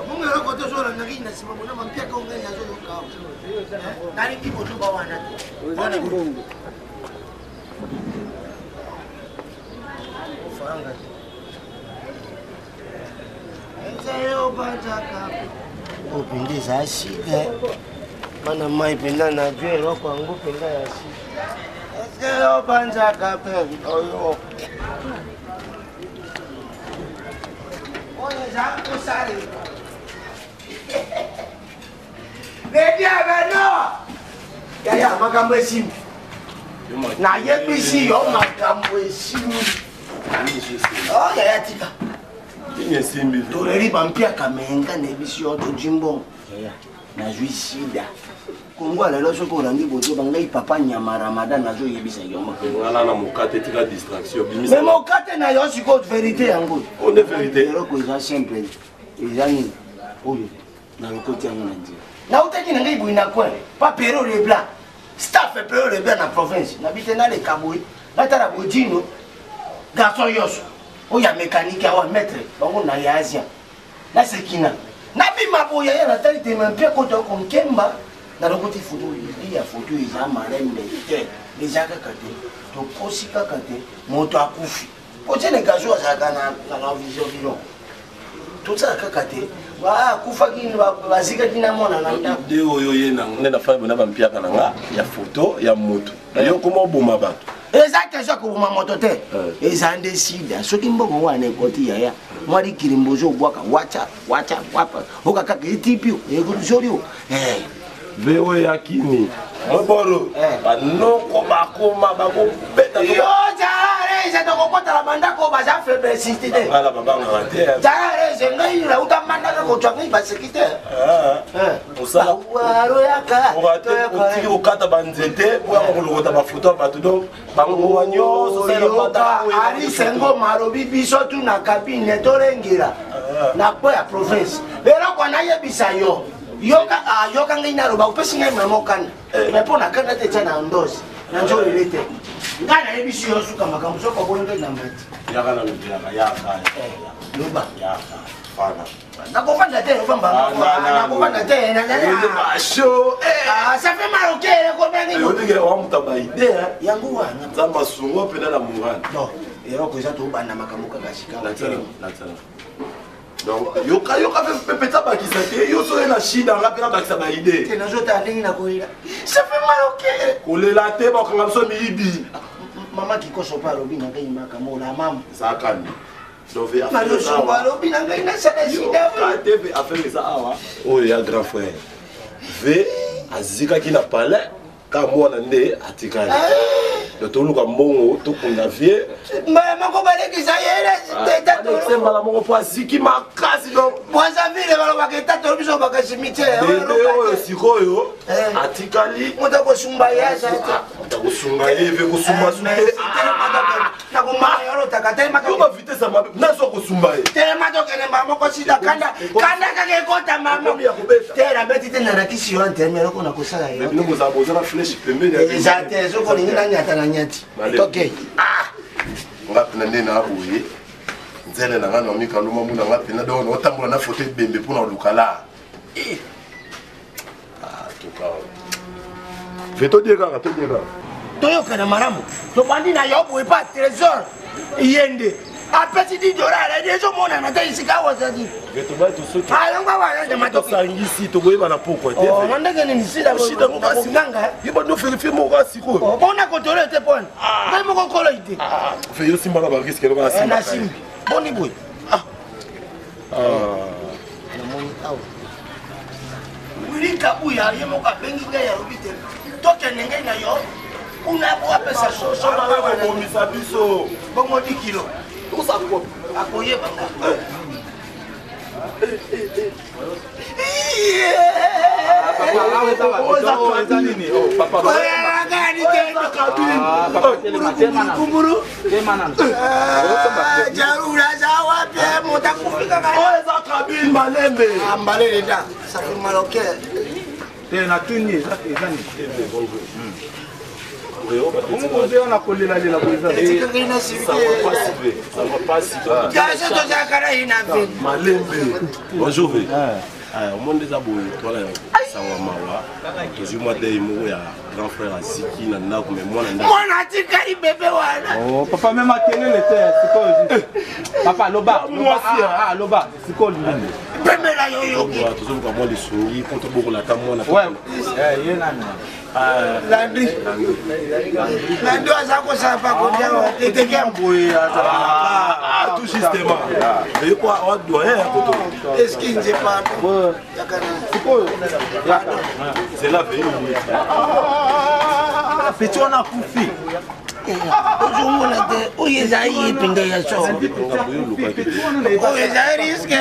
Bongo eloko te ozolandaki na nsima bona mampiaka o ngai nazoyoka awa. Nalingi bozoba wana te. Oza na mbongo. Faranga te. Eza obanzaka. Oyo mpenza eza sika. Bana mai mpenza na jwe eloko yango mpenza ya sika. Eza obanzaka mpe oyo. Oyo eza kosala. Ledi abeno. Yaya makambo esimbi. Nayebisi yo makambo esimbi. Oh, yaya tika. Nini esimbi? Toleli bampiaka me nga nayebisi yo tozwi mbongo. Yaya nazwi sida. Kongo ya lelo soki olandi bozoba ngai papa nyama ramadan nazoyebisa yo makambo. Ngala na mokate tika distraction. Me Bimisa. mokate na yo sikoyo verité yango. Oyo nde verité. Eloko eza simple eza nini oyo nalokoti yango na nzela. Nautaki na ngai boye na coin pa Pero Leblanc staff Pero Leblanc na province nabi te naleka boye natala bodino garçon nyonso oyo ya mécanique awa maître bango na ya asia nasekina nabima boye ya natali te me mpe kota konkemba nalokoti foto li ya foto eza malembe te eza kaka te tokosi kaka te moto akufi potiene gazo azalaka na vision vivant tosala kaka te akufaki bazikaki na mwana na ndako Nde oyo ye na nde na fai bona bampiaka na nga ya foto ya moto. Yo koma oboma bato. Eza question ya koboma moto te, eza nde sida. Soki mbongo wana ekoti yaya mwa likilimbo ozobwaka wacha wacha wapa oka kaka etipi ekozoli o. Ve oyo ya kini. Moboro. Banoko bakoma bakobeta. Yo zala rese, tokokotala bandako baza faiblesiste te. Ngala babangaka te. Zala rese, ngai nauta mbandaka kozwa ngai baseki te. Mosala. Waro yaka. Otiki kokata banzete mpo ya kolokota bafoto ya bato donc bangonga nyonso. Yoka Arise Ngoma alobi biso tu na kabine tolengela na po ya province. Eloko nayebisa yo yoka, ah, yoka ngai naloba opesi ngai mama okanda me mpo na kanda te tia na ndosi na nzolele te. Ngai nayebisi yo suka makambo soki oboyi ngai na mati. Yaka na yaka yaka. Loba. Yaka fana. Nakofanda te, ofamba nakofanda te. Basho. Ça fait mal au cœur, ekobengi. Ondenge wamuta baide. Yango wana. Nzambe asunga mpena na morale. Bon, eloko eza tobanda makambo kaka sika. Donc yoka yoka mpe mpenza bakisa te yo soki na shida nga mpe nabakisa baide. Te nazotala ndenge nakolela. Ça fait mal au cœur. Kolela te, bakanga biso miyibi. Mama Kikoso mpe alobi na ngai makambo la mama. Ezalaka Malosongo alobi na ngai nasala sida. Te mpe affaire eza awa oyo ya grand frère v azikaki na palais ka mwana nde atikali. Donc toluka mbongo tokunda vie. Mbala moko balekisa ye. Mbala moko mpo aziki makasi donc. Brazzaville balobaka etatolo biso baka cimetière. Bebe oyo sikoyo atikali. Moto akosumba ye aza te. Moto akosunga ye ve kosumba te. Nakomaka yo lotaka telema. Yo ba vitesse ya mabe nazo kosumba ye. Telema tokende mbala moko sida kanda kanda kaka ekota mama. Ekomi ya kobeta. Te nabeti te, nalakisi yo anteme eloko nakosala yo. Bino bozala boza na flèche pembeni. Eza te, soki olingi nanyata na nyati. Toke. Nga mpena nde na boye nzele na nga na mikaloma mu na nga mpena donc naotambola na foto ebembe mpona koluka la. Ve todie kaka, todie kaka. Toyokana malamu, tobandi na yo boye pa Trésor yende apesi 10 dollar ezomonana te esika awa ozali. Alongwa wana. Tosangisi tokoyeba na pokwa te. Na ndenge nini sida nganga yo bando verifie moko kaka sikoyo. Bona kotolo te pona ngai moko kolo ite. Fe yo simba na bariske eloko na simba. Nasimbi boni boye namoni awa Wili Kabuya ye moko abengi ngai alobi te tokende ngai na yo kuna po apesa kobomisa biso. Bongo 10 kilo akoyeba nga. Kumburu jarura za wapi moto akufi kaka. Oyo eza cabine malembe. Mbalele da, ça fait mal au cœur. Te natuni eza nini? Oyo na kolelalela Malembe. Bonjour ve. Omoni eza boye toala sango ya mawa, tozwi mwa dei moko ya grand frère aziki na ndako, me mwana ndako mwana atikali bebe wana. Oh, papa, meme akelele te sikoyo. Papa, loba loba, loba sikoyo nini? Pemela yo yoki. Tozoluka mwa lisungi mpo tobokola ata mwana. Ye nani? Landry, Landry aza kosala pakodia eteke boye. Tout justement eyekwa wa doyen ya koto. Eski nze pardon. Sikoyo zela vei. Petit wana akufi. Ozomona te, oyo eza ye mpenza ya solo, oyo eza risque.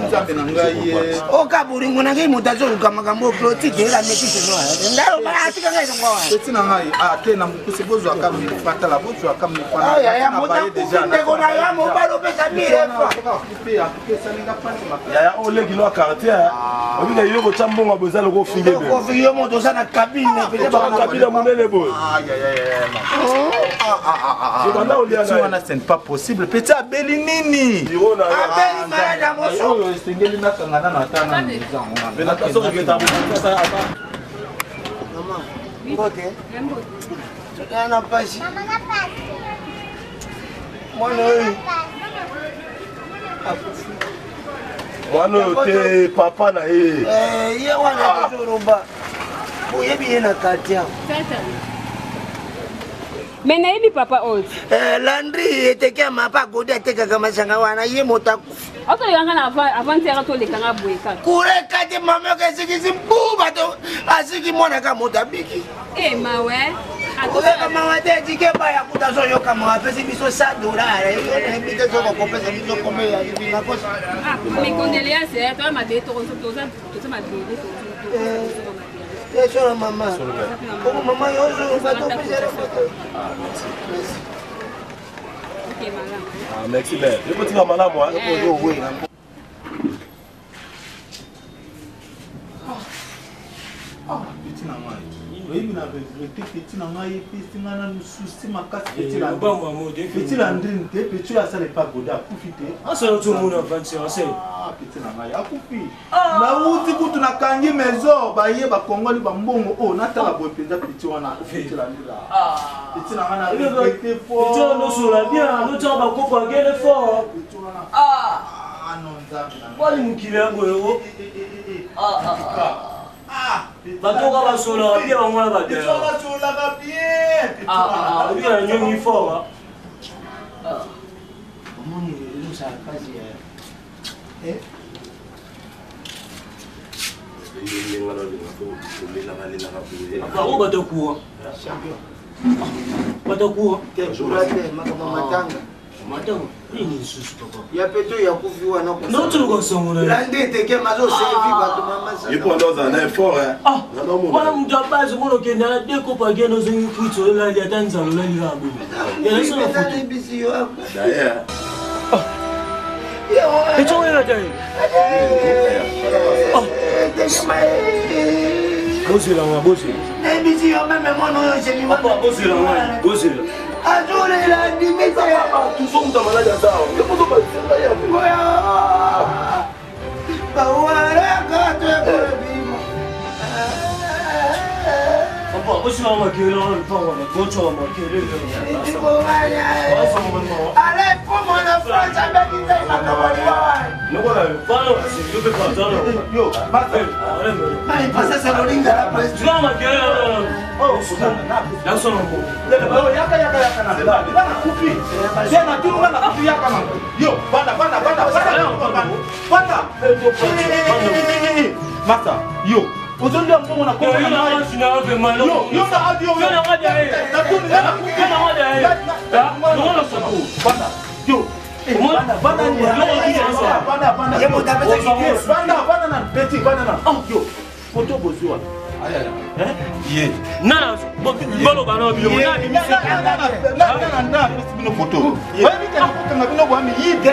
Nzambe na ngai ye. Oka bolingo na ngai, moto azoluka makambo clotide elandeki seno atika ngai songo wana. Petit na ngai ate na mokuse, bozwaka patala, bozwaka. Yaya, moto akufi, ndeko na yo mobali opesa mille fois. Yaya, oleki no quartier, obika yo kotya mbongo boye eza loko ofinge. Kofi, yo moto oza na cabine. Cabine monene boye. Wana ce n'est pas possible. Petit abeli nini? Abeli malade ya moso. Oyo esengeli nakanga nano ata nano. Mbote, tokana na pasi, mwana oyo akufi. Mwana oyo te, papa na ye. Ye wana tozoloba, boyebi ye na quartier. Me nayebi papa oyo. Landry eteke mapa godi atekaka masanga wana, ye moto akufi. Otolekanga na avant-hier, tolekanga boye kaka. Kure kati mama yoka esikisi mbu bato asiki mwana ka moto abiki. E mawe. Koyoka mawa te, etike baya kuta azoyoka mawa, apesi biso 100 dollar, nayebi te soki okopesa biso kombe ya nakosa. Mes condoléances, toza mabe, toza mabele. Esolo mama, koko mama yo ozoloba topesela moto. Merci mère, yokotika malamu. Petit na ngai, oyebi na regretter. Petit na ngai, epesi ngai nanu souci makasi. Petit Landrine te, petit oyo asala epa Goda akufi te. Petit na ngai akufi. Nauti kutu nakangi maison, baye bakongoli bambongo oyo natala boye mpenza. Petit wana akufi, petit Landrine, petit na ngai, na regretter fort. Nosola bien, notiaka bakoko akende fort. Petit wana, ah non, Nzambe na ngai. Wali mokili yango yo, bato oka basolaka bien, bango wana. Petit wana asolaka bien, petit wana. Obika na nyongi fort. Omoni ezosala mpasi ya Bango bato courant, bato courant. Te, kura te, makambo matanga. Matanga nini lisusu, papa? Ya peto ya kufi wana. Notuluka nsongo na ye. Landi eteke mazoservi bato mama. Ye mpo anda ozala na effort. Wana moto ya base, omona okende na de kopa, akende ozongi kwiti, olali ata nzala, olali kaka boye. Yanaso na foto. Nayebisi yo. D'ailleurs. Econgo ta ye. Bozelanga, bozela. Nayebisi yo meme, mwana oyo osemi. Papa, bozela ngai, bozela. Azolela, ndimi te. Toujours moto ya maladi aza awa, yo moto basenga ya. Bawaraka toyakolobima. Papa, bosilaka makelele wana, lupango wana botyaka makelele. Ale po mwana France abeki ngai makambo liwa. Yo, basa. Pasese kolingala. Zwa makelele wana, Yaka, yaka, yaka na nga nakufi te, natuni nga nakufi. Yaka na yo, banda, banda, banda, banda, banda. Masa yo ozolia mbongo na kombo na ngai. Yo, yo na adi yo, natuni nga nakufi. Banda yo, banda, banda, banda, banda, banda, banda na petit, banda na yo foto bozwa. Ye. Nana baloba na biloko. Nana apesi bino foto, oyebi te, nakokanga bino bwa miyibi.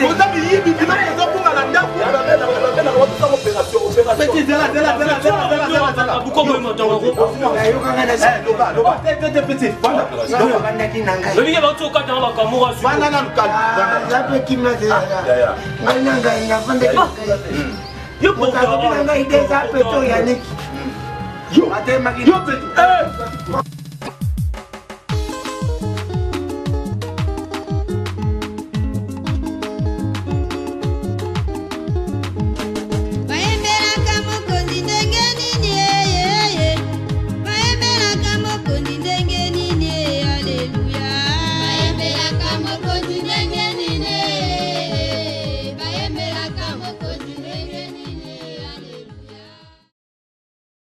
Oza miyibi, biloko ezobunga na ndako. Petit, zela, zela, zela, zela, zela, zela, zela. Nayokanga na Eh, loba, loba. Te, te, te, petit, vanda. Loba. Navandaki na ngai. Lobike batsokatanga bakamura. Vanda nanu calme, vanda. Eza mpe kimia te. Yaya. Ngai na ngai navandaki na ngai. Yo. Moto alobi na ngai ide eza peto yaniki. Yo. Atelemaki. Yo, petit. Eh!